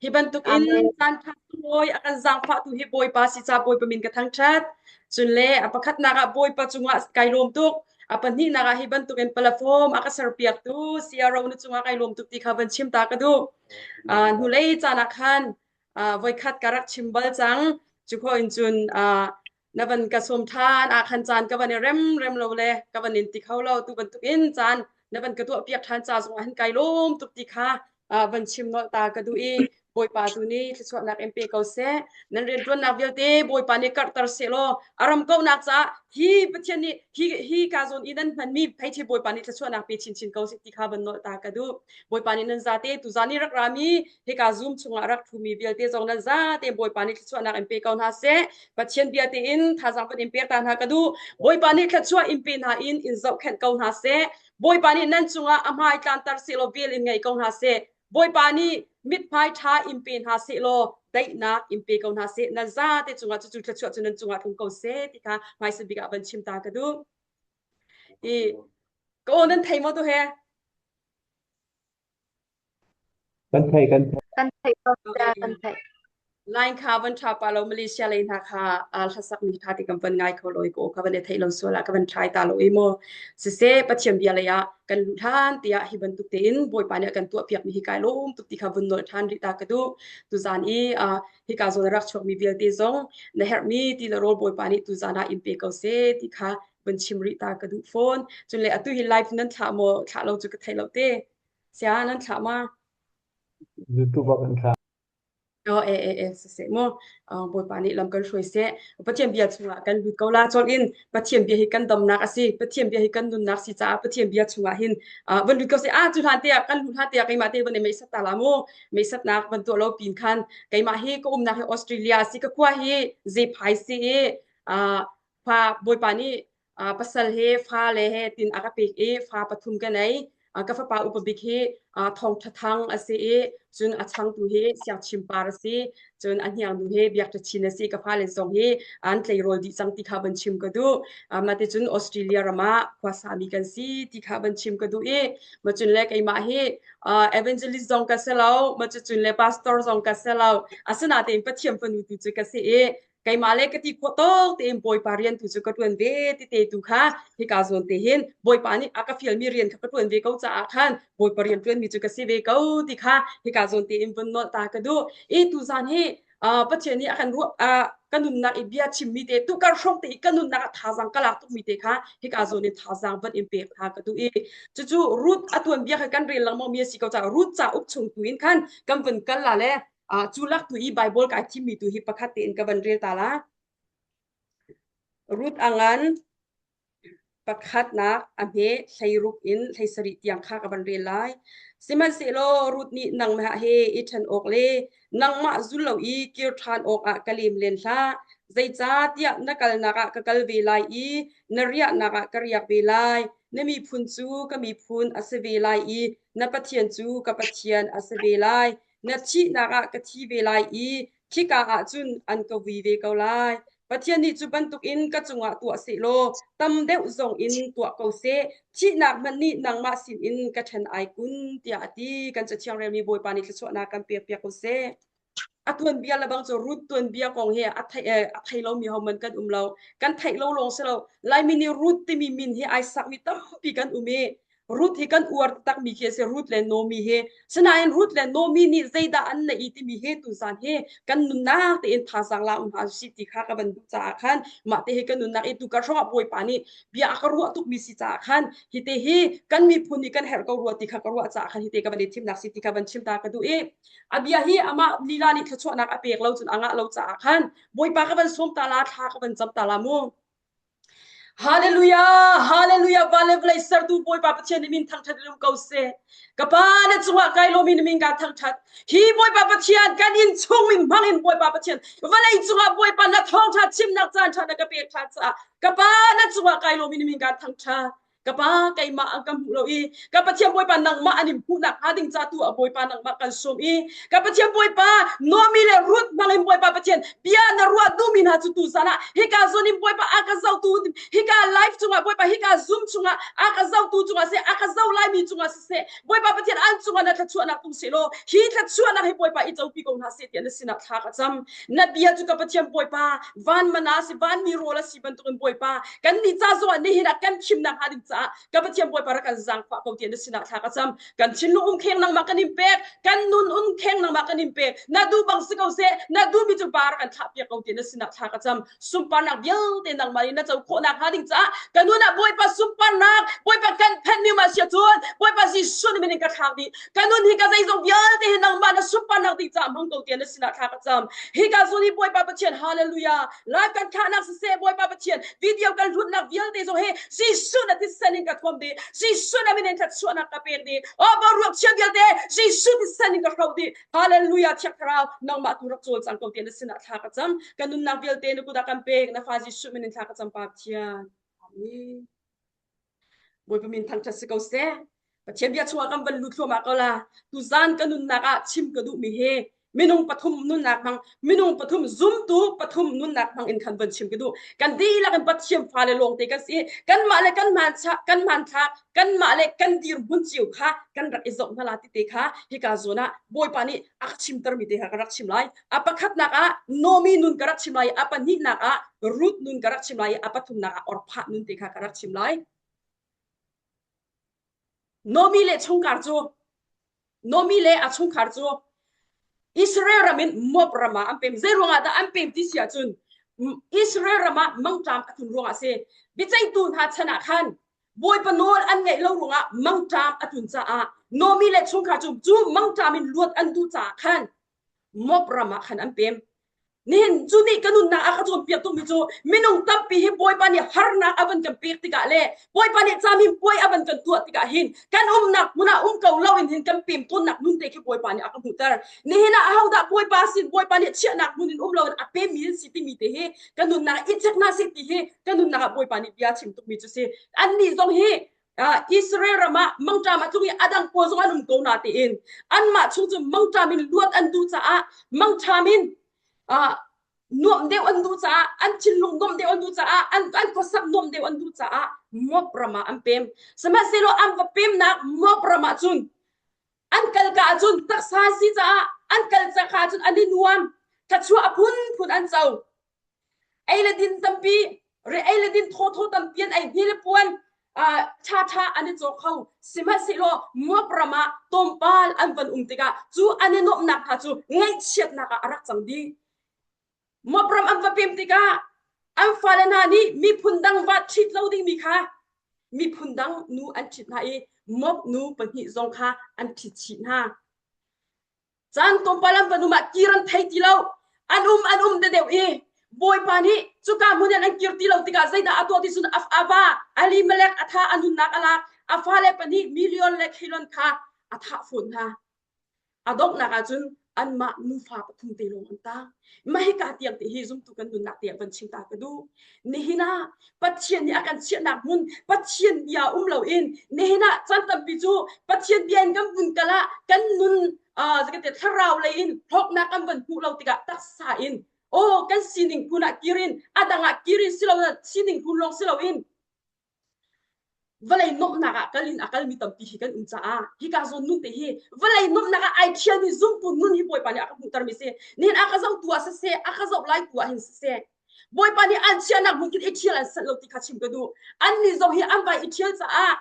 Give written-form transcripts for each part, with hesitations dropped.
Hi bantuk in Amen. caan ṭha sunglawi a kan zaangfahtu hi Bawipa si ca Bawipa min ka thangṭhat. Cun le a pakhatnak ah Bawipa cungah kai lawm tuk. A pahnihnak ah hi bantuk in platform a ka serpiaktu CRO na cungah kai lawm tuk ti kha van chim ta ka duh. Uh, hnulei caan ah khan uh, voikhat ka rak chim bal cang. Cu khawh in cun uh, na van ka sawm ṭhan ah khan caan ka van i rem rem lo le ka van in ti kho lo tu bantuk in caan na van ka tuah piak ṭhan ca zong ah hin kai lawm tuk ti kha van chim nolh ta ka duh i Bawipa tu nih thluachuahnak in pe ko seh nan rianṭuannak vialte Bawipa nih karhter seh law a ram kauhnak caah hi Pathian nih hi hi ka zawn i nan hmanmi pheithi Bawipa nih thluachuahnak pe chinchin ko seh ti kha van nolh ta ka duh Bawipa nih nan zate tuzan i rak rami hika Zoom chungah rak ṭhumi vialte zong nan zate Bawipa nih thluachuahnak in pe ko hna seh. Pathian bia tein thazaang van in pek ta hna ka duh. Bawipa nih thluachuah in pe hna in in zohkhenh ko hna seh. Bawipa nih nan cungah a hmai tlanter seh law vel in ngei ko hna seh. Bawipa nih mithmai ṭha in pe hna seh law daihnak in pe ko hna seh. Nan zate cungah cucu thluachuah cu nan cungah tlung ko seh ti kha hmaisa bik ah van chim ta ka duh. I ka aw nan thei maw tu he? Kan theih, kan theih. Kan theih ko sia, kan theih. Line kha van tha pa lo Malaysia lei hna kha hlasak mi tha ti kan van ngai kho lo i ko ka van i theih lo sual ah ka van try ta lo i mu siseh Pathian bia lei ah kan luh than tiah hi bantuk tein Bawipa nih a kan tuah piak mi hi kai lawm tuk ti kha vun nolh than rih ta ka duh tuzan i hika zawn a rak chuak mi vialte zong na herh mi ti le rawl Bawipa nih tuzan ah in pe ko seh ti kha van chim rih ta ka duh fawn cun le atu hi live nan thlah maw thlah lo cu ka thei lo te sia nan thlah ma YouTube ah kan thlah. Oh, e e e siseh mu Bawipa nih lam kan hruai seh Pathian bia chungah kan lut ko la col in Pathian bia hi kan damnak a si Pathian bia hi kan nunnak si caah Pathian bia chungah hin van lut ko seh ah cu hlan te ah kan lut hlan te ah keimah te van i meisat ta la mu meisatnak van tuah lo pin khan keimah hi ka umnak hi Australia si ka khua hi Zephai si i fa Bawipa nih pasal he fa le he tin a ka pek i fa pathum ka nei. Ka fapa upa bik hi Thawngṭha Thang a si i cun a changtu hi Siangchim Par a si. Cun a hniangnu hi Biakṭha Chin a si. Ka fale zong hi an tleirawl dih cang ti kha van chim ka duh. Mah ti cun Australia ram ah khuasami kan si ti kha van chim ka duh i ma cun le keimah hi evangelist zong ka si lo, ma cun le pastor zong ka si lo. Asinain Pathian fanu tu cu ka si i keimah le ka ti khawh tawk tein Bawipa rian tu cu ka ṭuan ve ti te tu kha hika zawn te hin Bawipa nih a ka fialmi rian kha ka ṭuan ve ko caah khan Bawipa rian ṭuanmi cu ka si ve ko ti kha hika zawn te in vun nolh ta ka duh i tuzan hi Pathian nih a kan ruah ka nunnak i bia chimmi te tukar hrawng te i ka nunnak ah thazaang ka lak tukmi te kha hika zawn in thazaang van in pek hna ka duh i cucu Ruth a tuan bia kha kan rel lengmang mi a si ko caah Ruth cauk chung tu in khan kan vun kal la le Cu lak tu i Baibal kai thimmi tu hi pakhat tein ka van rel ta la. Ruth a ngan pakhatnak a hme 16 in 17 tiang kha ka van rel lai. Sihmanhsehlaw Ruth nih nangmah he i ṭhen awk le nangmah zul lo i kir ṭhan awkah ka lem len hlah. Zeicahtiah na kalnak ah ka kal ve lai i na riahnak ah ka riak ve lai. Na miphun cu ka miphun a si ve lai i na Pathian cu ka Pathian a si ve lai. Na thihnak ah ka thi ve lai i khika ah cun an ka vui ve ko lai. Pathian nih cu bantukin ka cungah tuah sehlaw tam deuh zong in tuah ko seh. Thihnak hmanh nih nangmah sinin ka ṭhen ai kun, tiah a ti. Kan Cathiang relmi Bawipa nih thluachuahnak kan pekpiak ko seh. A tuanbia le bang cu Ruth tuanbia kong hi a thei, a thei lomi hohmanh kan um lo. Kan theih lo lawng si lo. Laimi nih Ruth timi min hi ai sakmi tampi kan um i Ruth hi kan uar takmi khi a si Ruth le Naomi hi sinain Ruth le Naomi nih zeidah an neih i timi hi tuzan hi kan nunnak tein thazaang la um hna usih ti kha ka van duh caah khan mah te hi kan nunnak i tukar hrawng ah Bawipa nih bia a ka ruah tukmi si caah khan hi te hi kan miphun nih kan herh ko rua ti kha ka ruah caah khan hi te ka van i thimnak si ti kha van chim ta ka duh i a bia hi amah lila nih thluachuahnak a pek lo cun a ngah lo caah khan Bawipa ka van sawm ta la thla ka van cam ta la mu Hallelujah! Hallelujah! Van le vawlei sertu Bawipa Pathian nih min thangṭhat in um ko seh. Ka Pa na cungah kai lawm in min kaan thangṭhat. Hi Bawipa Pathian kan inn chung min hmang in Bawipa Pathian vawlei cungah Bawipa na thawngṭha chimnak caan ṭha na ka pek ṭhan caah ka Pa na cungah kai lawm in min kaan thangṭhat. Ka pa keimah an ka hmuh lo i ka Pathian Bawipa nangmah an in hmuhnak hnga ding ca tu ah Bawipa nangmah kan sawm i ka Pathian Bawipa Noami le Ruth hmang in Bawipa Pathian bia na ruah duhmi hna cu tu zan ah hika zawn in Bawipa a ka zohtu hika live cungah Bawipa hika Zoom chungah a ka zohtu cungah seh a ka zoh laimi cungah siseh Bawipa Pathian an cungah na thluachuahnak tum seh law hi thluachuahnak hi Bawipa i copi ko hna seh tiah na sinah thla ka cam na bia cu ka Pathian Bawipa van mana si van mi rawl a si bantukin Bawipa kan nih ca zongah nihin ah kan thimnak hnga ding caah ka Pathian Bawipa rak kan zaangfah ko tiah na sinah thla ka cam kan thinlung umkheng nangmah kan in pek kan nun umkheng nangmah kan in pek na duh bang si ko seh na duhmi cu pa rak kan thlah piak ko tiah na sinah thla ka cam sunparnak vialte nangmah nih na co khawhnak hnga ding caah ka nun ah Bawipa sunparnak Bawipa kan phenmi ma sia cun Bawipa Jesuh nih min in ka thlak dih ka nun hi ka zeizong vialte hi nangmah na sunparnak ding caah hmang ko tiah na sinah thla ka cam hi ka zun hi Bawipa Pathian hallelujah live kan thlahnak siseh Bawipa Pathian video kan hlutnak vialte zong hi Jesuh na thisen in ka thuam dih Jesuh na min in thluachuahnak ka pek dih oh boruak chia vialte Jesuh thisen in ka hro dih hallelujah thiang thlarau nangmah tu rak cawl cang ko tiah na sinah thla ka cam ka nunnak vialte na kut ah kan pek na fa Jesuh min in thla ka cam pa Pathian amen Bawipa min thangṭhat si ko seh. Pathian bia chungah kan van lut thluahmah ko la. Tuzan ka nunnak ah chim ka duhmi hi minung pathum nunnak hmang minung pathum zumtu pathum nunnak hmang in khan van chim ka duh. Kan dihlak in Pathian fale lawngte kan si. Kanmah le kan hmanthlak kan hmanthlak kanmah le kan dirhmun cio kha kan rak i zoh hna la ti te kha hika zawn ah Bawipa nih a ka chimtermi te kha ka rak chim lai. A pakhatnak ah Nomi nun ka rak chim lai i a pahnihnak ah Ruth nun ka rak chim lai i a pathumnak ah Orphah nun te kha ka rak chim lai. Nomi le chungkhar cu Nomi le a chungkhar cu Israel ram in Moab ram ah an pem. Zei ruangah dah an pem ti si ahcun Israel ram ah mangṭam a tlun ruangah a si. Biaceihtu hna chan ah khan Bawipa nawl an ngaih lo ruangah mangṭam a tlun caah Nomi le chungkhar cu cu mangṭam in luat an duh caah khan Moab ram ah khan an pem. Nihin cu nih ka nunnak a ka cawnpiak tukmi cu minung tampi hi Bawipa nih harnak a van kan pek tikah le Bawipa nih camin puai a van kan tuah tikah hin kan umnak hmun ah um ko lo in hin kan pem tawnnak nun te khi Bawipa nih a ka hmuhter. Nihin ah ahodah Bawipa sin Bawipa nih chiahnak hmun in um lo in a pemmi an si timi te hi ka nunnak i check hna seh ti hi ka nunnak ah Bawipa nih bia chim tukmi cu si. Annih zong hi Israel ram ah mangṭam a tlung i a dang pawl zong an um ko na tiin anmah chung cu mangṭam in luat an duh caah mangṭam in nuamh deuh an duh caah an thinlung nuamh deuh an duh caah an an khuasak nuamh deuh an duh caah Moab ram ah an pem sihmanhsehlaw an va pemnak Moab ram ah cun an kal ka ahcun taksa si caah an kal caka cun an i nuam thluachuah a phunphun an co Ei le din tampi, re ei le din thawthaw tampi an ei hni le puan ṭhaṭha an i cawk kho. Sihmanhsehlaw Moab ram ah tlawmpal an van um tikah cu an i nuamhnak hna cu ngaihchiatnak ah a rak cang dih. Moab ram an va pem tikah an fale hna nih miphun dang va ṭhit lo dingmi kha miphun dang nu an ṭhit hna i Moab nu pahnih zong kha an ṭhit chih hna. Caan tlawmpal an van um ah kir an thei ti lo. An um an um deuh i Bawipa nih cuka hmun in an kir ti lo tikah zeidah a tuah ti cun a va Elimelech a tha a nunnak a lak a fale pahnih million le Khelon kha a thah fawn hna. A donghnak ahcun anmah nufa pathum te lawng an tang. Mah hika tiang te hi zumtu kan nunnak tiang van chim ta ka duh. Nihin ah Pathian nih a kan chiahnak hmun Pathian bia um loin nihin ah caan tampi cu Pathian bia in kan vun kal ah kan nun uh, thlarau lei in hlawknak kan van hmuh lo tikah taksa in oh kan sining phun ah kirin a dang ah kirin silo sining phun lawng silo in vawlei nuamhnak ah kal in a kalmi tampi hi kan um caah hika zawn nun te hi vawlei nuamhnak ah ai thialmi zumtu nun hi Bawipa nih a ka hmuhtermi si nihin a ka zohtu ah siseh a ka zoh lai tu ah hin siseh Bawipa nih an chiahnak hmun khin i thial an sanh lo ti kha chim ka duh annih zong hi an vai i thial caah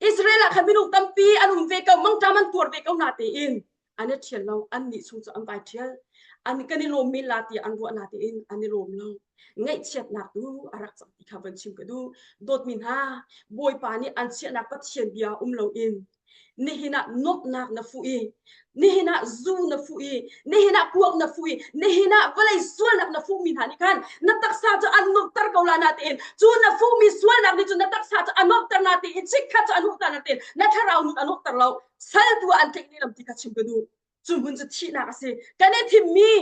Israel ah khan minung tampi an um ve ko mangṭam an tuar ve ko na tein an i ṭhial lo annih chung cu an vai ṭhial an kan i lawm men la ti an ruah na tein an i lawm lo ngaihchiatnak tu a rak cang ti kha van chim ka duh dawtmi hna Bawipa nih an chiahnak Pathian bia um loin nihin ah nuamhnak na fuh i nihin ah zu na fuh i nihin ah kuak na fuh i nihin ah vawlei sualnak na fuhmi hna nih khan na taksa cu an nuamhter ko la na tein cu na fuhmi sualnak nih cun na taksa cu a nuamhter na tein chikkhat cu a nuamhter na tein na thlarau nun a nuamhter lo sal tu ah an tlaih lehlam ti kha chim ka duh cu hmun cu thihnak a si kan i thimmi.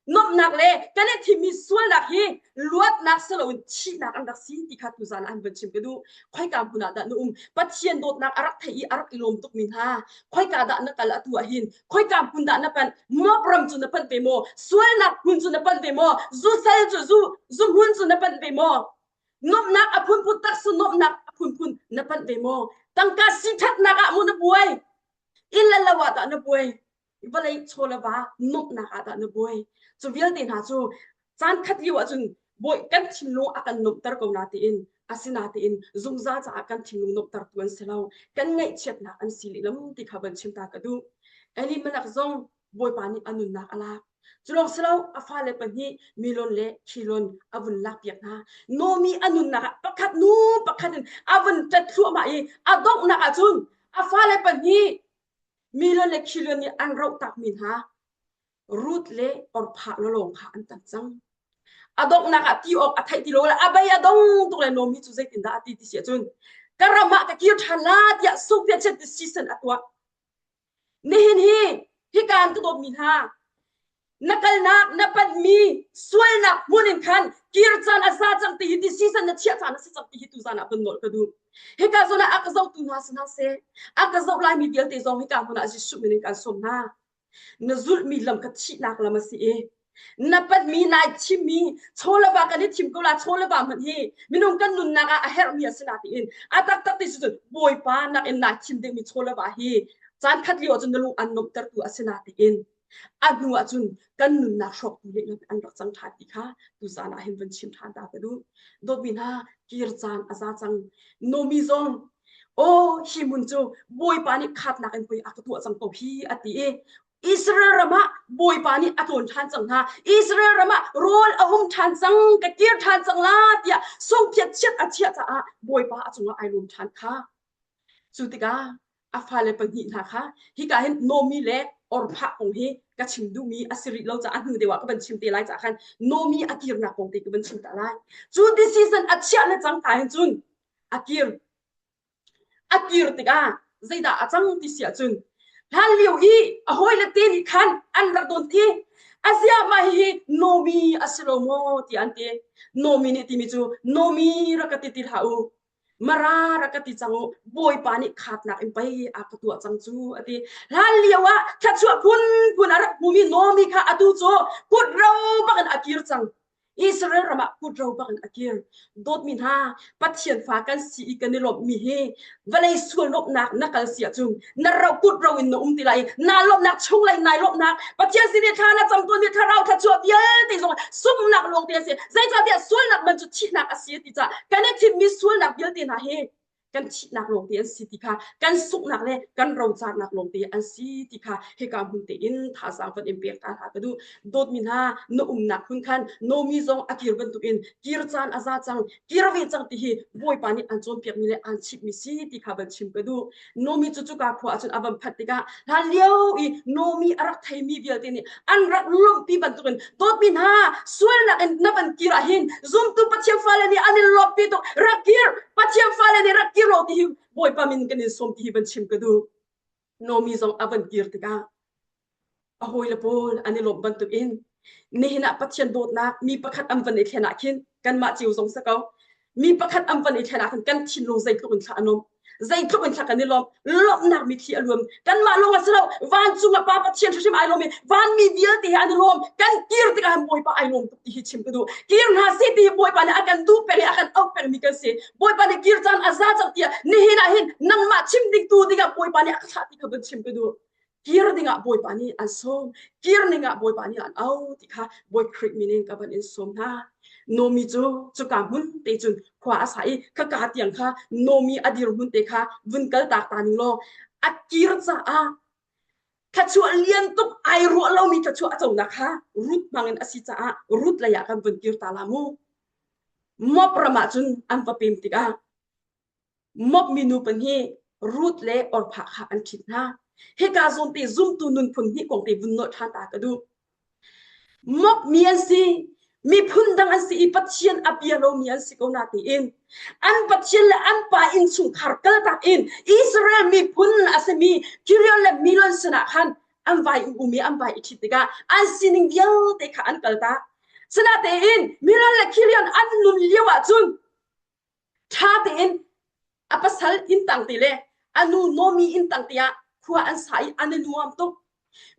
Nuamhnak le kan i thimmi sualnak hi luatnak si loin thihnak an rak si ti kha tuzan ah an van chim ka duh. Khoika hmun ah dah na um? Pathian dawtnak a rak thei i a rak i lawm tukmi hna. Khoika dah na kal atu ah hin? Khoika hmun dah na panh? Moab ram cu na panh ve maw? Sualnak hmun cu na panh ve maw? Zu sal cu zu zu hmun cu na panh ve maw? Nuamhnak a phunphun taksa nuamhnak a phunphun na panh ve maw? Tangka si ṭhatnak ah maw na buai? Inn le lo ah dah na buai? Vawlei chaw le va nuamhnak ah dah na buai? Cu vialte hna cu caan khat lio ahcun bawi kan thinlung a kan nuamhter ko na tiin asinatein zungzal caah kan thinlung nuamhtertu an si lo. Kan ngaihchiatnak an si lehlam ti kha van chim ta ka duh. Elimelech zong Bawipa nih a nunnak a lak. Cu lawng si lo, a fale pahnih Milon le Khilon a vun lakpiak hna. Nomi a nunnak ah pakhat nu pakhat in a vun ṭat thluahmah i a donghnak ah cun a fale pahnih Milon le Khilon nih an roh takmi hna Ruth le Orphah lawlawng kha an tan cang. A donghnak ah ti awk a theih ti lo le a bei a dong tuk le Nomi cu zeitindah a ti ti si ahcun ka ram ah ka kir ṭhan la tiah sungpiat chiat decision a tuah. Nihin hi hika an ka dawtmi hna, na kalnak na panhmi sualnak hmun in khan kir caan a za cang ti hi ti season na chiah caan a si cang ti hi tuzan ah vun nawl ka duh. Hika zawn ah a ka zohtu hna si hna seh, a ka zoh laimi vialte zong hika hmun ah Jesuh min in kan sawm hna. Na zulhmi lam kha thihnak lam a si i na panhmi nai thimmi chaw le va kan i thim ko la chaw le va hmanh hi minung kan nunnak ah a herhmi a si na tiin a taktak ti cu bawipa nakin nai thim dingmi chaw le va hi caan khat lio ahcun na lung an nuamhtertu a si na tiin a hnu ahcun kan nunnak hrawktu lehlam an rak cang ṭhan ti kha tuzaan ah hin van chim ṭhan ta ka duh dawtmi hna kir caan a za cang nomi zong aw hi hmun cu bawipa nih khatnak in pei a ka tuah cang ko hi a ti i Israel ram ah Bawipa nih a tlawn ṭhan cang hna. Israel ram ah rawl a um ṭhan cang, ka kir ṭhan cang la tiah sungphiat chiat a chiah caah Bawipa a cungah ai lawm ṭhan kha. Cu tikah a fale pahnih hna kha hika hin Nomi le Orphah kong hi ka chim duhmi a si rih lo caah a hnu deuh ah ka van chim te lai caah khan Nomi a kirnak kong te ka van chim ta lai. Cu decision a chiah le cangka hin cun a kir A kir tikah zeidah a cang ti si ahcun hlanlio i a hawile te nih khan an rak don i aziah mah hihi Nomi a si lo maw tiah an ti. Nomi nih timi cu Nomi rak ka ti ti hlah u. Mara rak ka ti cang u. Bawipa nih khatnak in pei a ka tuah cang cu a ti. Hlanlio ah thluachuah phunphun a rak hmumi Nomi kha atu cu kut ro bak in a kir cang. Israel ram ah kutro bak in a kir. Dawtmi hna, Pathian fa kan si i kan i lawmhmi hi vawlei sual lawmhnak na kal si ahcun na ro kutro in na um ti lai i naa lawmhnak chunglei nai lawmhnak Pathian sin i thla na cam tawnmi thlarau thluachuah vialte zong sumnak lawng te a si. Zeicahtiah sualnak man cu thihnak a si ti caah kan i thimmi sualnak vialte hna hi kan thihnak lawngte an si ti kha kan sunghnak le kan rocarnak lawngte an si ti kha hika hmun tein thazaang van in pek ta hna ka duh dawtmi hna na umnak hmun khan nomi zong a kir bantukin kir caan a za cang kir ve cang ti hi bawipa nih an cawnpiakmi le an chimhmi si ti kha van chim ka duh nomi cu cuka khua ahcun a van phanh tikah hlan lio i nomi a rak theimi vialte nih an rak lawmhpi bantukin dawtmi hna sualnak in na van kir ah hin zumtu Pathian fale nih an in lawmhpi tuk rak kir Pathian fale nih rak kir lo ti hi Bawipa min kan in sawm ti hi van chim ka duh Nomi zong a van kir tikah a hawile pawl an i lawmh bantukin nihin ah Pathian dawtnak mi pakhat an van i thlen ah khin kanmah cio zong si ko mi pakhat an van i thlen ah khin kan thinlung zeitluk in thla a nuam zeitluk in thla kan i lawm lawmhnak mitthli a luam kanmah lawng a si lo vancung ah Pa Pathian hrimhrim ai lawm i vanmi vialte he an i lawm kan kir tikah hin Bawipa ai lawm tuk ti hi chim ka duh kir hna sih ti hi Bawipa nih a kan duh peng i a kan auh pengmi kan si Bawipa nih kir caan a za cang tiah nihin ah hin nangmah chim ding tu dingah Bawipa nih a ka thlah ti kha vun chim ka duh kir dingah Bawipa nih an sawm kir ningah Bawipa nih an au ti kha Bawi Khrih min in ka van in sawm hna Nomi cu cuka hmun te cun khua a sa i khaka tiang kha Nomi a dir hmun te kha vun kal tak ta ning law a kir caah thluachuah lian tuk ai ruah lomi thluachuah a conak kha Ruth hmangin a si caah Ruth lei ah kan vun kir ta la mu Moab ram ah cun an va pem tikah Moab minu pahnih Ruth le Orphah kha an ṭhit hna. Hika zawn te zumtu nunphun hnih kong te vun nolh ṭhan ta ka duh. Moab mi an si, miphun dang an si i Pathian a bia lomi an si ko na tiin an Pathian le an pa innchungkhar kaltak in Israel miphun a simi Kirion le Milon sinah khan. An vai i um i an vai i ṭhit tikah an sining vialte kha an kaltak. Sinatein Miral le Kilian an nun lio ahcun ṭha tein a pasal inn tang te le a nu Nomi inn tang te ah khua an sa i an i nuam tuk.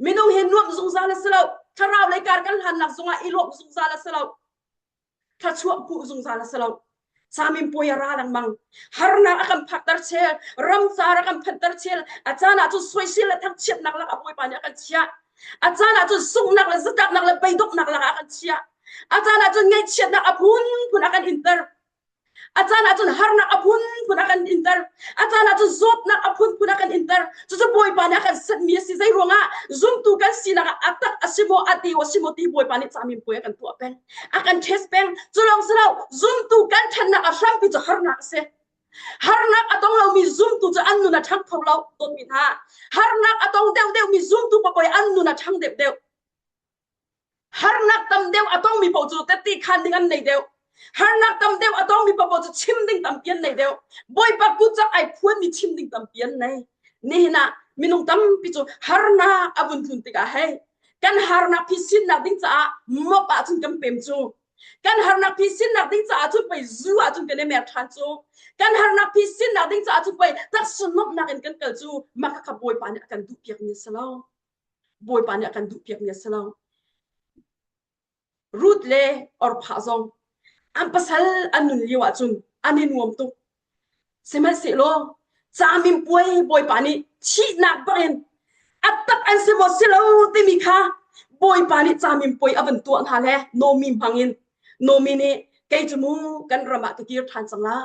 Minung hi nuamh zungzal a si lo. Thlarau lei kar kan hlannak zongah i lawmh zungzal a si lo. Thluachuah hmuh zungzal a si lo. Camin puai a ra lengmang. Harnak a kan phakter chel, ramcar a kan phanter chel, a caan ah cun soisel le thangchiatnak lakah Bawipa nih a kan chiah. A caan ah cun sunghnak le zatlaknak le beidonghnak lakah a kan chiah. A caan ah cun ngaihchiatnak a phunphun a kan inter. A caan ah cun harnak a phunphun a kan inter. A caan ah cun zawtnak a phunphun a kan inter. Cucu Bawipa nih a kan setmi a si. Zei ruangah zumtu kan sinak ah a tak a si maw, a teo a si maw ti Bawipa nih camin puai a kan tuah peng. A kan test peng. Cu lawng si lo, zumtu kan ṭhannak a hrampi cu harnak a si. Harnak a tong lomi zumtu cu an nun a ṭhang kho lo. Dawtmi hna, harnak a tong deuhdeuhmi zumtu paoh an nun a ṭhang deuhdeuh. Harnak tam deuh a tongmi paoh cu tette khan ding an nei deuh. Harnak tam deuh a tongmi paoh cu chim ding tampi an nei deuh. Bawipa kut cak ai phuanmi chim ding tampi an nei. Nihin ah minung tampi cu harnak a vun tlun tikah hei kan harnak phisinnak ding caah mop ahcun kan pem cu. Kan harnak phisinnak ding caah cun pei zu ahcun kan i mer ṭhan cu. Kan harnak phisinnak ding caah cun pei taksa nuamhnak in kan kal cu mah khakha Bawipa nih a kan duhpiakmi a si lo. Bawipa nih a kan duhpiakmi a si lo. Ruth le Orphah zong an pasal an nun lio ahcun an i nuam tuk. Sihmanhsehlaw camin puai Bawipa nih thihnak bangin a tak an si maw si lo timi kha Bawipa nih camin puai a van tuah hna le Nomi hmangin Nomi nih kei cu mu kan ram ah ka kir ṭhan cang la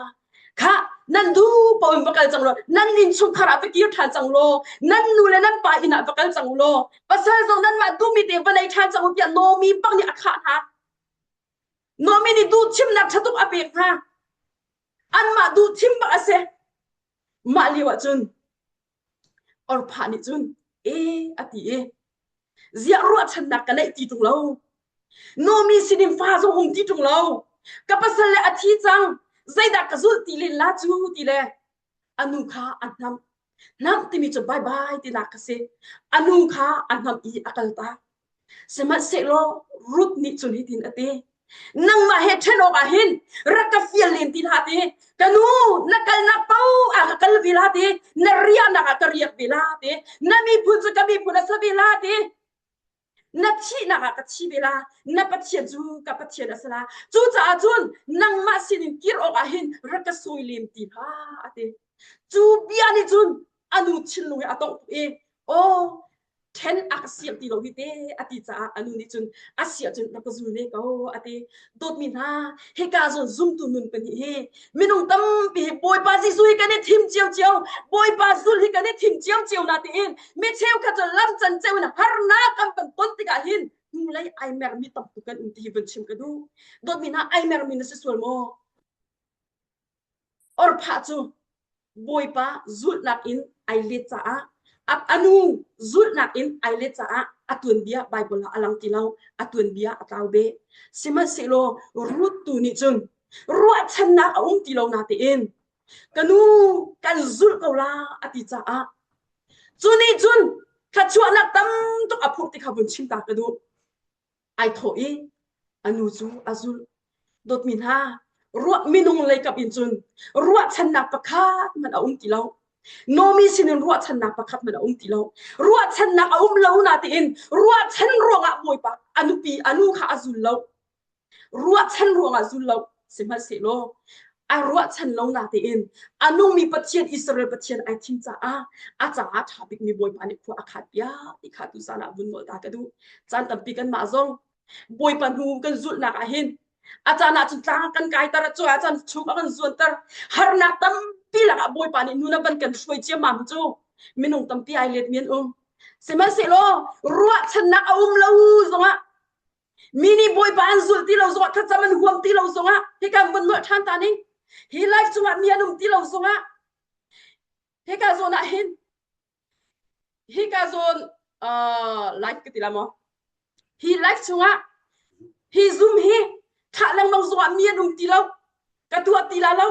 Khah, nan duh paoh in va kal cang law, nan innchungkhar ah va kir ṭhan cang law, nan nu le nan pa inn ah va kal cang u law, pasal zong nanmah duhmi te va nei ṭhan cang u tiah Nomi bang nih a khah hna. Nomi nih duh thimnak ṭha tuk a pek hna. Anmah duh thim bak a si. Mah lio ah cun Orphah nih cun e a ti i ziah ruahchannak ka neih ti ṭung lo. Nomi sinin fa zong um ti ṭung lo. Ka pasal le a thi cang. Zeidah ka zulh ti len la cu ti le a nu kha a hnamh. Hnamh timi cu bye bye tinak ka si. A nu kha a hnamh i a kaltak. Sihmanhsehlaw Ruth nih cun hitin a ti, Nangmah he ṭhen awkah hin rak ka fial len ti hlah ti. Ka nu, na kalnak paoh ah ka kal ve la ti. Na riahnak ah ka riak ve la ti. Na miphun cu ka miphun a si ve la ti. Na thihnak ah ka thi ve la. Na Pathian cu ka Pathian a si la. Cucaah cun nangmah sinin kir awkah hin rak ka sawi lem ti hlah, a ti. Cu bia nih cun a nu thinlung hi a tongh tuk i, aw, ṭhen a ka siam ti lo hi te a ti caah a nu nih cun a si ahcun rak ka zul ne ko a ti. Dawtmi hna, hika zawn zumtu nun pahnih hi minung tampi hi Bawipa Jesuh hi kan i thim ciocio, Bawipa zul hi kan i thim ciocio na tiin mi cheukhat cu lam canceu in harnak kan van ton tikah hin hnulei ai mermi tam tuk kan um ti hi vun chim ka duh. Dawtmi hna, ai mermi na si sual maw? Orphah cu Bawipa zulhnak in ai let caah a nu zulhnak in ai let caah a tuanbia Bible ah a lang ti lo a tuanbia a tlau beh sihmanhsehlaw Ruth tu nih cun ruahchannak a um ti lo na tein ka nu kan zulh ko la a ti caah cu nih cun thluachuahnak tam tuk a phurh ti kha vun chim ta ka duh Ai thawh i a nu cu a zulh. Dawtmi hna, ruah minung lei kap in cun ruahchannak pakhat hmanh a um ti lo. Nomi sinin ruahchannak pakhat hmanh a um ti lo. Ruahchannak a um lo na tiin ruahchan ruangah Bawipa a nupi a nu kha a zul lo. Ruahchan ruangah zul lo. Sihmanhsehlaw a ruahchan lo na tiin a nungmi Pathian Israel Pathian ai thim caah a caah ṭha bikmi Bawipa nih khua a khan piak ti kha tu zan ah vun nawl ta ka duh. Caan tampi kanmah zong Bawipa hnu kan zulhnak ah hin a caan ah cun tlang kan kaiter a cu ah caan chung a kan zuanter harnak tampi lakah Bawipa nih nun a van kan hruai ciammam cu minung tampi ai let mi an um. Sihmanhsehlaw ruahchannak a um lo zongah Mi nih Bawipa an zulh ti lo zongah thlacam an huam ti lo zongah hika vun nolh ṭhan ta ning. Hi life chungah mi an um ti lo zongah hika zawn ah hin hika zawn uh, life ka ti la maw? Hi life chungah hi zoom hi thlah lengmang zongah mi an um ti lo ka tuah ti la lo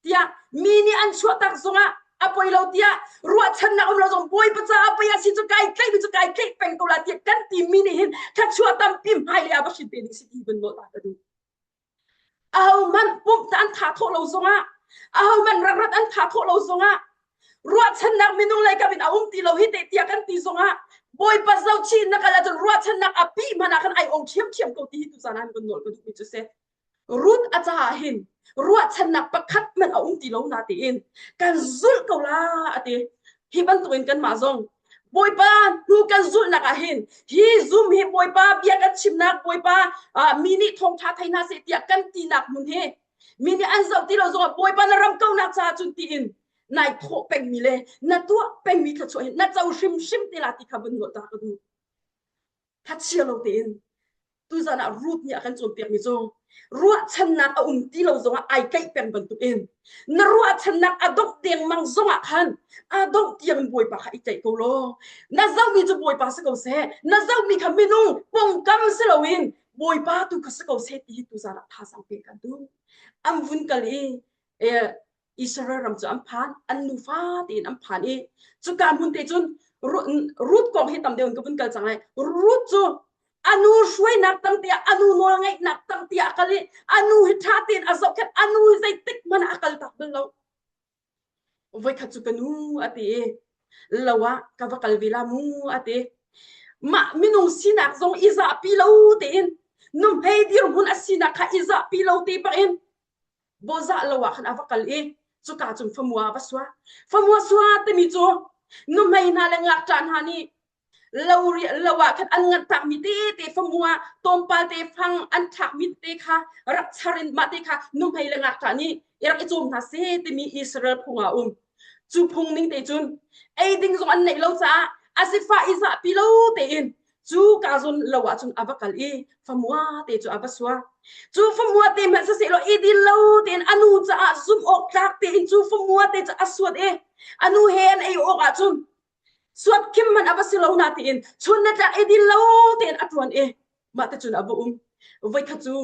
tiah mi nih an chuahtak zongah. a poi lo tiah ruahchannak um lo zong Bawipa caah pei a si cu kai tlaih mi cu kai tlaih peng ko la tiah kan ti mi nih hin thluachuah tampi hmailei ah va hrin te ding si ti van nawl ta ka duh. Ahohmanh pumh an tha thawh lo zongah ahohmanh rakrat an tha thawh lo zongah ruahchannak minung lei kam in a um ti lo hi te tiah kan ti zongah Bawipa zohchih na kal ahcun ruahchannak a pi hmanh ah khan ai ong ṭhiamṭhiam ko ti hi tuzaan ah kan nawl ka duhmi cu si. Ruth a caah hin ruahchannak pakhat hmanh a um ti lo na tiin kan zulh ko la a ti. Hi bantukin kanmah zong Bawipa hnu kan zulhnak ah hin hi zum hi Bawipa bia kan chimnak Bawipa mi nih thawngṭha thei hna seh tiah kan tinak hmun hi mi nih an zoh ti lo zongah Bawipa na ram kaunak caah cun tiin nai thawh pengmi le na tuah pengmi thluachuah hi na co hrimhrim te la ti kha vun nawl ta ka duh. Thachia lo tein tuzan ah Ruth nih a kan cawnpiakmi cu ruahchannak a um ti lo zongah ai tlaih peng bantukin na ruahchannak a dongh dengmang zongah khan a dongh tiang in Bawipa kha i tlaih ko law na zohmi cu Bawipa si ko seh na zohmi kha minung pongkam si loin Bawipa tu kha si ko seh ti hi tuzan ah thazaang pek kan duh an vun kal i Israel ram cu an phan an nufa tein an phan i cuka hmun te cun Ruth kong hi tam deuh in ka vun kal cang lai Ruth cu anu hruainak tang tiah anu nawl ngeihnak tang tiah a kal i anu hi ṭha tein a zohkhenh anu hi zeitik hmanh ah a kal tak bal lo voikhat cu ka nu a ti i lo ah ka va kal ve la mu a ti mah minung sinak zong i zahpi lo tein nuhmei dirhmun a sinak kha i zahpi lo te bak in bawzah lo ah khan a va kal i cuka cun famua a va sua famua sua timi cu nuhmei hna le ngakṭah hna nih lo lo ah khan an nganh takmi tete famua tawmpal te fang an thlakmi te kha rak char in mah te kha nuhmei le ngakṭah nih i rak i cawm hna seh timi Israel phung ah um cu phung ning te cun ei ding zong an neih lo caah a sifah i zahpi lo tein cu ka zawn lo ah cun a va kal i famua te cu a va sua cu famua te hmanh siseh law i dil lo tein a nu caah zumh awk tlak tein cu famua te cu a suat i a nu he an ei awk ah cun suat khim hmanh a va si lo na tiin chun na tlak i dil lo tein a ṭuan i mah te cun a va um voikhat cu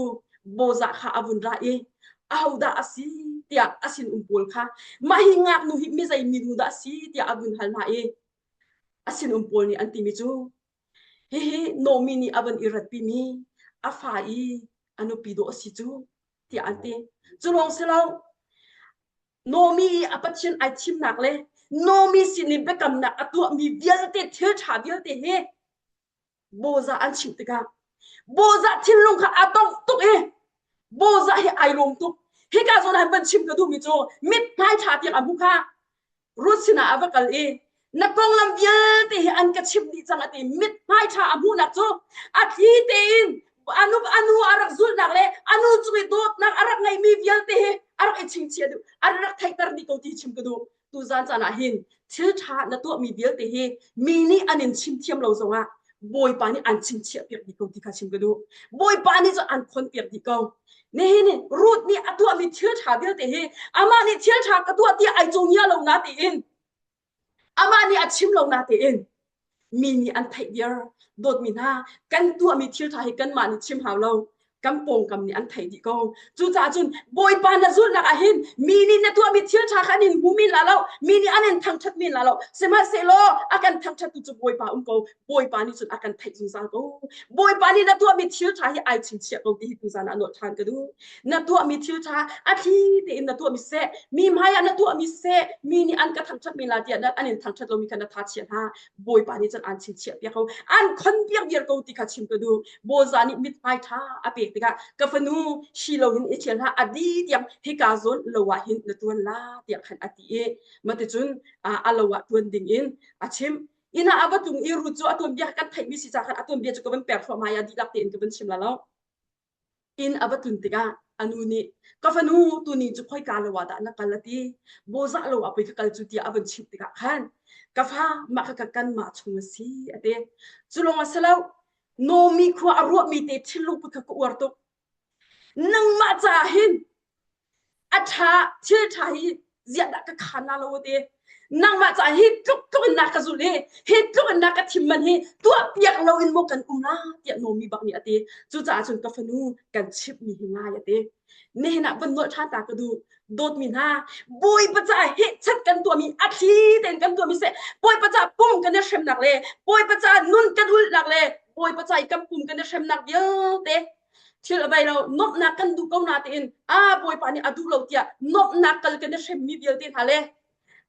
bozah kha a vun ra i ahodah a si tiah a sin um pawl kha mah hi ngaknu hi mi zei minu dah a si tiah a vun hal hna i a sinum pawl nih an timi cu hihi Naomi nih a van i ratpimi a fa i a nupi dawh a si cu tiah an ti. Cu lawng si lo Naomi i a Pathian ai thimnak le Naomi sin i biakamnak a tuahmi vialte thil ṭha vialte hi Bozah an chimh tikah Bozah thinlung kha a dongh tuk i Bozah hi ai lawm tuk. Hika zawn ah van chim ka duhmi cu mithmai ṭha tiang a hmu kha Ruth sinah a va kal i na konglam vialte hi an ka chimh dih cang a ti mithmai ṭha a hmuhnak cu a thli tein anu anu a rak zulhnak le anu cung i dawtnak a rak ngeihmi vialte hi a rak i chingchiah duh a rak theihter dih ko ti chim ka duh tuzan caan ah hin thil ṭha na tuahmi vialte hi mi nih an in chim thiam lo zongah Bawipa nih an chingchiah piak dih ko ti kha chim ka duh. Bawipa nih cun an khon piak dih ko. Nihin ni Ruth nih a tuahmi thil ṭha vialte hi amah nih thil ṭha ka tuah tiah ai cawngia lo na tiin amah nih a chim lo na tiin mi nih an theih viar dawtmi hna kan tuahmi thil ṭha hi kanmah nih chim hau lo kan pawngkam nih an theih dih ko cucaah cun bawipa na zulhnak ah hin mi nih na tuahmi thil ṭha kha an in hmu men la lo mi nih an in thangṭhat men la lo sihmanhsehlaw a kan thangṭhattu cu bawipa um ko bawipa nih cun a kan theih zungzal ko bawipa nih na tuahmi thil ṭha hi ai chingchiah ko ti hi tuzan ah nawlh ṭhan ka duh na tuahmi thil ṭha a thli tein na tuahmi seh mi hmai ah na tuahmi seh mi nih an ka thangṭhat men la tiah an in thangṭhat lomi kha na tha chia hna bawipa nih cun an chingchiah piak ko an khon piak viar ko ti kha chim ka duh Bawza nih mithmai ṭha a pek tikah ka fanu shi lo hin i ṭhial hlah a di tiang hika zawn lo ah hin na ṭuan la tiah khan a ti i maticun a lo ah ṭuan ding in a chimh inn ah a va tlung i Ruth cu a tuanbia kan theihmi si ca khan a tuanbia cu ka van per thluahmah i a dihlak tein ka van chim la lo inn a va tlun tikah a nu nih ka fanu tuni cu khoika lo ah dah na kal a ti bawzah lo ah pei ka kal cu tiah a van chimh tikah khan ka fa mah kha kanmah chung a si a ti cu lawng a si lo Naomi khua a ruahmi te thinlung put kha ka uar tuk. Nangmah caah hin a ṭha thil ṭha hi ziah dah ka khaan la lo te. Nangmah caah hi tluk tluk in na ka zulh i hi tluk in na ka thim man hi tuah piak lo in maw kan um la tiah Nomi bak nih a ti. Cucaah cun ka fanu kan chimhmi hi ngai a ti. Nihin ah van nolh ṭhan ta ka duh. Dawtmi hna, Bawipa caah hehchat kan tuahmi a thli tein kan tuahmi seh Bawipa caah pum kan i hremnak le Bawipa caah nun kan ulhnak le Bawipa caah i kan pum kan i hremnak vialte thil a bai lo nuamhnak kan duh ko na tiin a Bawipa nih a duh lo tiah nuamhnak kal kan i hremmi vialte hna le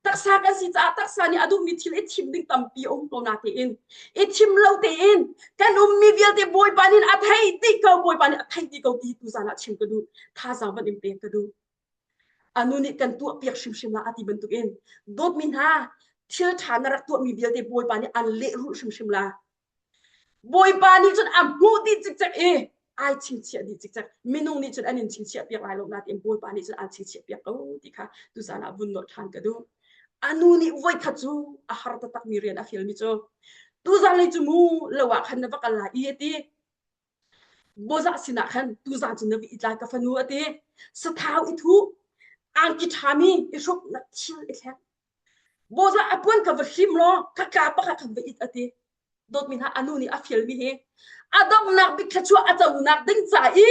taksa kan si caah taksa nih a duhmi thil i thim ding tampi a um ko na tiin i thim lo tein kan ummi vialte Bawipa nih a thei dih ko Bawipa nih a thei dih ko ti tuzan ah chim ka duh thazaang van in pek ka duh anu nih kan tuah piak hrimhrim la ati bantukin dawtmi hna thil ṭha na rak tuahmi vialte Bawipa nih an lehrulh hrimhrim la Bawipa nih cun a hmuh dih cikcek i ai chingchiah dih cikcek. Minung nih cun an in chingchiah piak lai lo nain Bawipa nih cun an chingchiah piak ko ti kha tuzaan ah vun nolh ṭhan ka duh. A nu nih voikhat cu a har taktakmi rian a fialmi cu tuzaan lei cu mu lo ah khan na va kal lai i a ti. Bozah sinah khan tuzaan cu na va it lai ka fanu a ti. Sathau i thuh, angki ṭhami i hruk na thil i thlek. Bozah a puan ka va hlim law ka ka pakhat khan va it a ti. Dawtmi hna a nu nih a fialmi hi a donghnak bik thluachuah a conak ding ca i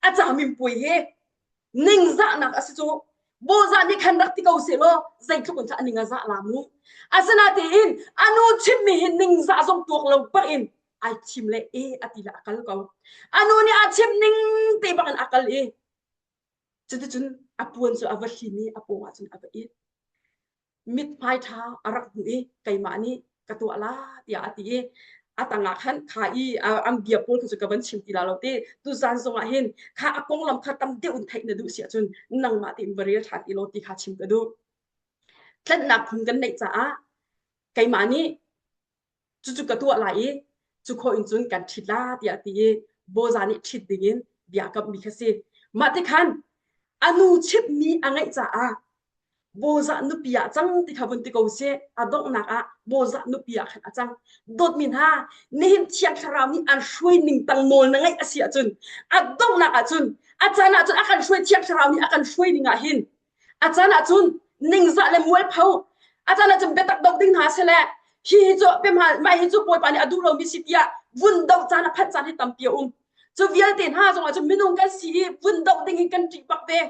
a caminpuai hi ningzahnak a si cu. Bozah nih khan rak ti ko seh law zeitluk in dah a ning a zah la mu. Asinain a nu chimmi hi ningzah zong tuak lo bak in ai thim le e a ti le a kal ko. A nu nih a chim ning te bak in a kal i Cuticun a puan cu a va hlim i a paw ah cun a va it. Mithmai ṭha a rak hmuh i keimah nih ka tuah la tiah a ti i a tangah khan kha i an bia pawl kha cu ka van chim ti la lo te tuzan zongah hin kha a konglam kha tam deuh in theih na duh si ahcun nangmah tein va rel ṭhan ti law ti kha chim ka duh. Tlanhnak phung kan neih caah keimah nih cucu ka tuah lai i cu khawh in cun kan ṭhit la tiah a ti i Boza nih ṭhit dingin bia kamhmi kha si. Mah ti khan a nu chimhmi a ngaih caah Bozah nupi ah cang ti kha vun ti ko sih a donghnak ah Bozah nupi ah khan a cang. Dawtmi hna, nihin Thiang Thlarau nih an hruai ning tang nawl na ngaih a si ahcun a donghnak ahcun a caan ahcun a kan hruai Thiang Thlarau nih a kan hruai ning ah hin A caan ahcun ningzah le mualpho, a caan ahcun biatak doh ding hna sile hi hi cu pemha mah hi cu Bawipa nih a duh lomi si tiah vun doh caan a phanh caan hi tampi a um. Cu vialte hna zongah cun minung kan si i vun doh ding in kan ṭih bak ve.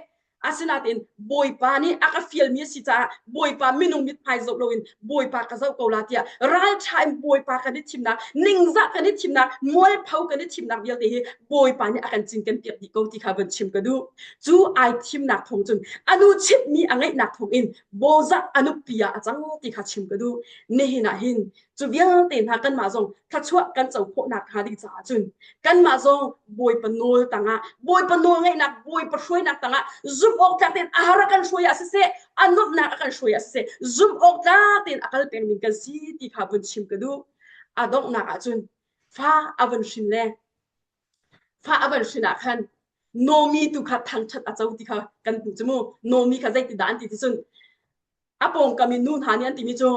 Asinain Bawipa nih a ka fialmi a si caah Bawipa minung mithmai zoh loin Bawipa ka zoh ko la tiah ralṭha in Bawipa kan i thimnak, ningzah kan i thimnak, mualpho kan i thimnak vialte hi Bawipa nih a kan cinken piak dih ko ti kha vun chim ka duh. Cu ai thimnak thawng cun a nu chimhmi a ngeihnak thawng in Bozah a nupi ah a cang ti kha chim ka duh. Nihin ah hin cu vialte hna kanmah zong thluachuah kan co khawhnak hnga ding caah cun kanmah zong Bawipa nawl tangah Bawipa nawl ngeihnak Bawipa hruainak tangah zumh awk tlak tein a har a kan hruai ah siseh a nuamhnak a kan hruai ah siseh zumh awk tlak tein a kal peng ding kan si ti kha vun chim ka duh. A donghnak ah cun fa a vun hrin le fa a van hrin ah khan Nomi tu kha thangṭhat a co ti kha kan hmuh cu mu. Nomi kha zeitindah an ti ti cun a pawngkam i nu hna nih an timi cu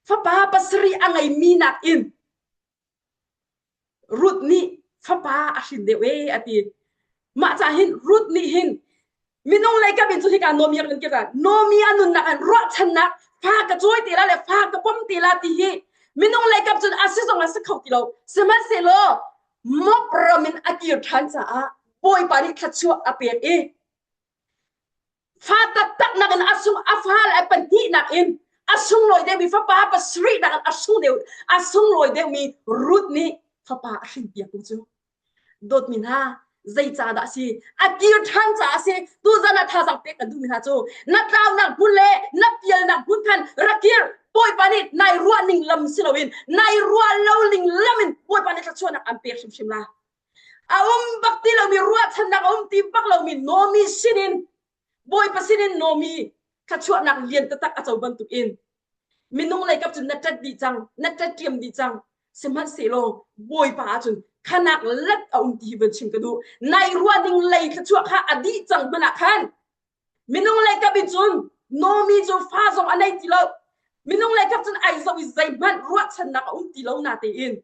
fapa pasarih a ngeimi nakin Ruth nih fapa a hrin deuh ee a ti. Mah cah hin Ruth nih hin minung lei kam in cu hika Nomi a kan kira Nomi a nunnak an ruahchannak fa ka cawi te la le fa ka pom te la ti hi minung lei kam cun a si zong a si kho ti lo sihmanhsehlaw Moab ram in a kir ṭhan caah Bawipa nih thluachuah a pek i fa taktak nakin a sung a fa le pahnihnak in a sunglawi deuhmi fapa pasarih nakin a sung deuh a sunglawi deuhmi Ruth nih fapa a hrinpiak tu cu Dawtmi hna, zeicahdah a si? A kir ṭhan caah a si. Tuzan ah thazaang pek kan duhmi hna cu na tlaunak hmun le na pialnak hmun khan rak kir. Bawipa nih nai ruah ning lam si loin nai ruah lo ning lam in Bawipa nih thluachuahnak an pek hrimhrim la. A um bak ti lomi ruahchannak a um ti bak lomi Nomi sinin Bawipa sinin Nomi thluachuahnak lian taktak a co bantukin minung lei kap cun na ṭat dih cang na ṭat ṭiam dih cang sihmanhsehlaw Bawipa ahcun khanak let a um ti hi van chim ka duh nai ruah ning lei thluachuah kha a dih cang hmanh ah khan minung lei kap in cun Nomi cu fa zong a nei ti lo minung lei kap cun ai zoh i zeihmanh ruahchannak a um ti lo na tein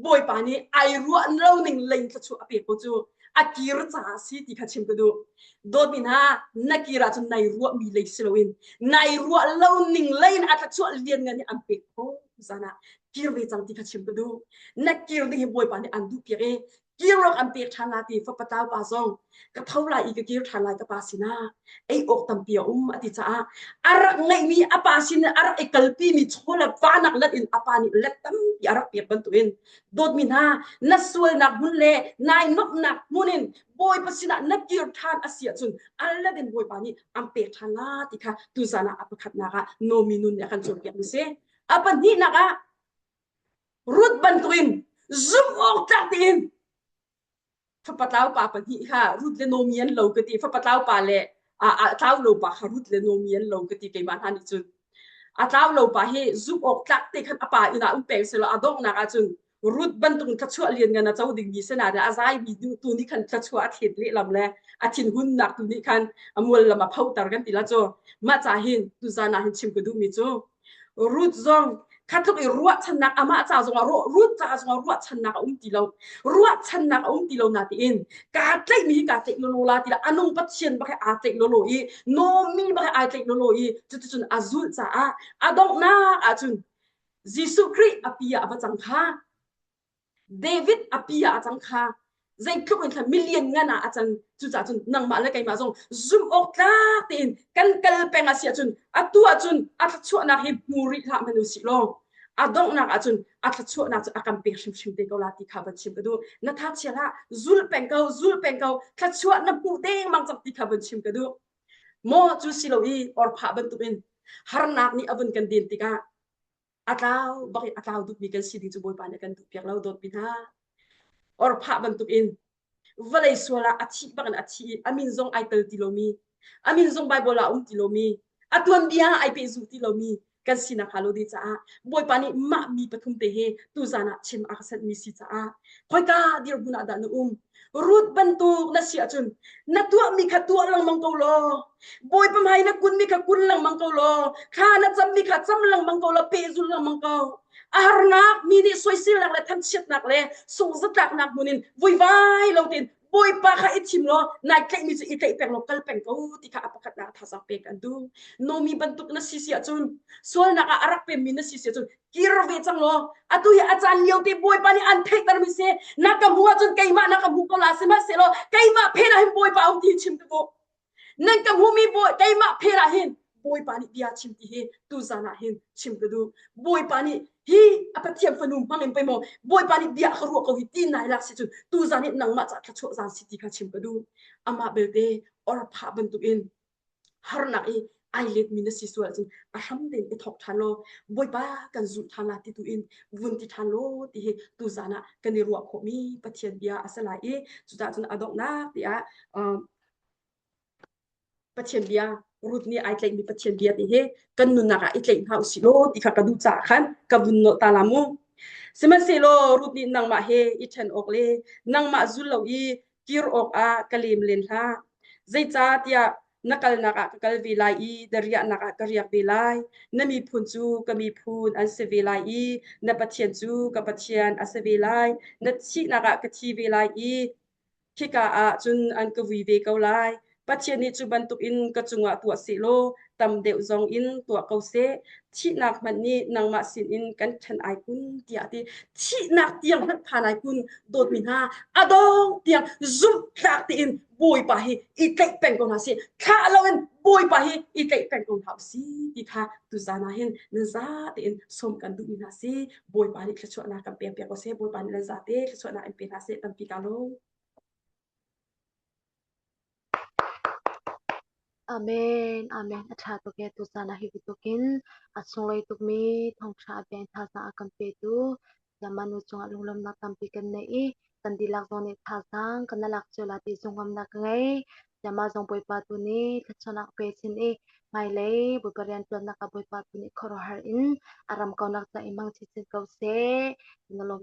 Bawipa nih ai ruah lo ning lei thluachuah a pek ko cu. A kir caah si ti kha chim ka duh. Dawtmi hna, na kir ahcun nai ruahmi lei si loin nai ruah lo ning lei in a thluachuah lianngan nih an pek khawh zan ah kir ve cang ti kha chim ka duh. Na kir ding hi Bawipa nih an duh piak i kir awk an pek ṭhan la ti fapa tlau pa zong ka tho lai i ka kir ṭhan lai ka pa sinah ei awk tampi a um a ti caah a rak ngeihmi a pa sin a rak i kalpimi chaw le vanak let in a pa nih let tampi a rak pek bantukin dawtmi hna na sualnak hmun le nai nuamhnak hmun in Bawipa sinah na kir ṭhan a si ahcun a let in Bawipa nih an pek ṭhan la ti kha tuzan ah a pakhatnak ah Nomi nun nih a kan cawnpiak mi si. A pahnihnak ah Ruth bantukin zumh awk tlak tein fapa tlau pa pahnih kha Ruth le Nomi an lo ka ti. Fapa tlau pa le a tlau lo pa kha Ruth le Nomi an lo ka ti keimah hna nih cun. A tlau lo pa hi zumh awk tlak te khan a pa inn ah um peng selaw a donghnak ahcun Ruth bantuk thluachuah lianngan a co dingmi sinain a zaimi tu nih khan thluachuah a thlet lehlam le a thinhunnak tu nih khan a mual lam a photer kan ti la cu. Mah ca hin tuzan ah hin chim ka duhmi cu Ruth zong kha tluk i ruahchannak amah ca zongah Ruth ca zongah ruahchannak a um ti lo. Ruahchannak a um ti lo na tiin kaa tlaihmi hi kaa tlaih lawlaw la ti la anung Pathian bak hi aa tlaih lawlaw i Naomi bak hi ai tlaih lawlaw i cuticun a zulh caah a donghnak ahcun Jesuh Khrih a pi ah a va cang kha. David a pi ah a cang kha. Zeitluk in million ngan ah a cang. Cucaah cun nangmah le keimah zong zumh awk tlak tein kan kal peng a si ahcun atu ahcun a thluachuahnak hi hmu rih hlah hmanh usih law a donghnak ahcun a thluachuahnak cu a kan pek hrimhrim te ko la ti kha van chim ka duh. Na tha chia hlah, zul peng ko, zul peng ko, thluachuah na hmuh dengmang cang ti kha van chim ka duh. Maw cu si lo i orphah bantukin harnak nih a vun kan den tikah a tlau bak in a tlau dukmi kan si ding cu Bawipa nih a kan duhpiak lo dawtmi hna. Orphah bantukin vawlei sual ah a thih bak in a thi i a min zong ai tel ti lomi, a min zong Baibal ah a um ti lomi, a tuanbia ah ai pehzulh ti lomi kan sinak hnga lo ding caah Bawipa nih mah mi pathum te hi tuzan ah chim a ka sanhmi si caah khoika dirhmun ah dah na um Ruth bantuk na si ahcun na tuahmi kha tuah lengmang ko law Bawipa hmai na kunmi kha kun lengmang ko law thla na cammi kha cam lengmang ko law pehzul lengmang ko. A harnak mi nih soiselnak le thanchiatnak le sungzatlaknak hmun in vuivai lo tein Bawipa kha i thim law nai tlaihmi cu i tlaih peng law kal peng ko ti kha a pakhatnak thazaang pek an duh. Nomi bantuk na si si ahcun sualnak ah a rak pemmi na si si ahcun kir ve cang law atu hi a caan lio te Bawipa nih an theihtermi si na ka hmuh ahcun keimah na ka hmu ko la sihmanhsehlaw keimah phen ah hin Bawipa um ti chim tu nan ka hmumi bawi keimah phen ah hin Bawipa nih bia chim ti hi tuzan ah hin chim ka duh Bawipa nih hi a Pathian fanu hmang in pei maw Bawipa nih bia ka ruah ko hi ti nai lak si cun tuzan hi nangmah ca thluachuah zan si ti kha chim ka duh amah belte orphah bantukin harnak i ai letmi na si sual ahcun a hram tein i thawk ṭhan law Bawipa kan zulh ṭhan la ti tu in vun ti ṭhan law ti hi tuzan ah kan i ruah khawhmi Pathian bia a si lai i cucaah cun a donghnak tiah Pathian bia Ruth nih ai tlaihmi Pathian bia ti hi kan nunnak ah i tlaih hna usih law ti kha ka duh caah khan ka vun nawh ta la mu. Sihmanhsehlaw Ruth nih nangmah he i ṭhen awk le nangmah zul lo i kir awkah ka lem len hlah. Zeicahtiah na kalnak ah ka kal ve lai i na riahnak ah ka riak ve lai. Na miphun cu ka miphun an si ve lai i na Pathian cu ka Pathian a si ve lai. Na thihnak ah ka thi ve lai i khika ah cun an ka vui ve ko lai. Pathian nih cu bantukin ka cungah tuah sehlaw tam deuh zong in tuah ko seh. Thihnak hmanh nih nangmah sinin kan ṭhen ai kun tiah a ti. Thihnak tiang hmanh phan ai kun dawtmi hna a dong tiang zumhtlak tein Bawipa hi i tlaih peng ko hna sih. Thlah loin Bawipa hi i tlaih peng ko hna usih ti kha tuzaan ah hin nan za tein sawm kan duhmi hna si. Bawipa nih thluachuahnak kan pek piak ko seh. Bawipa nih nan za te thluachuahnak in pe hna seh. Tampi ka lawm. Amen. Amen. A ṭha tuk e tuzaan ah hi bantukin a sunglawi tukmi thawngṭha a bia in thazaang a kan petu Sayama nu cungah lunglawmhnak tampi kan nei i kan dihlak zong nih thazaang kan i lak cio lai ti zumhngamnak ka ngei. Sayama zong Bawipa tu nih thluachuahnak a pe chin i hmailei Bawipa rianṭuannak ah Bawipa tu nih khuaruahhar in a ram kaunak ca i hmang chinchin ko seh. Na lawm.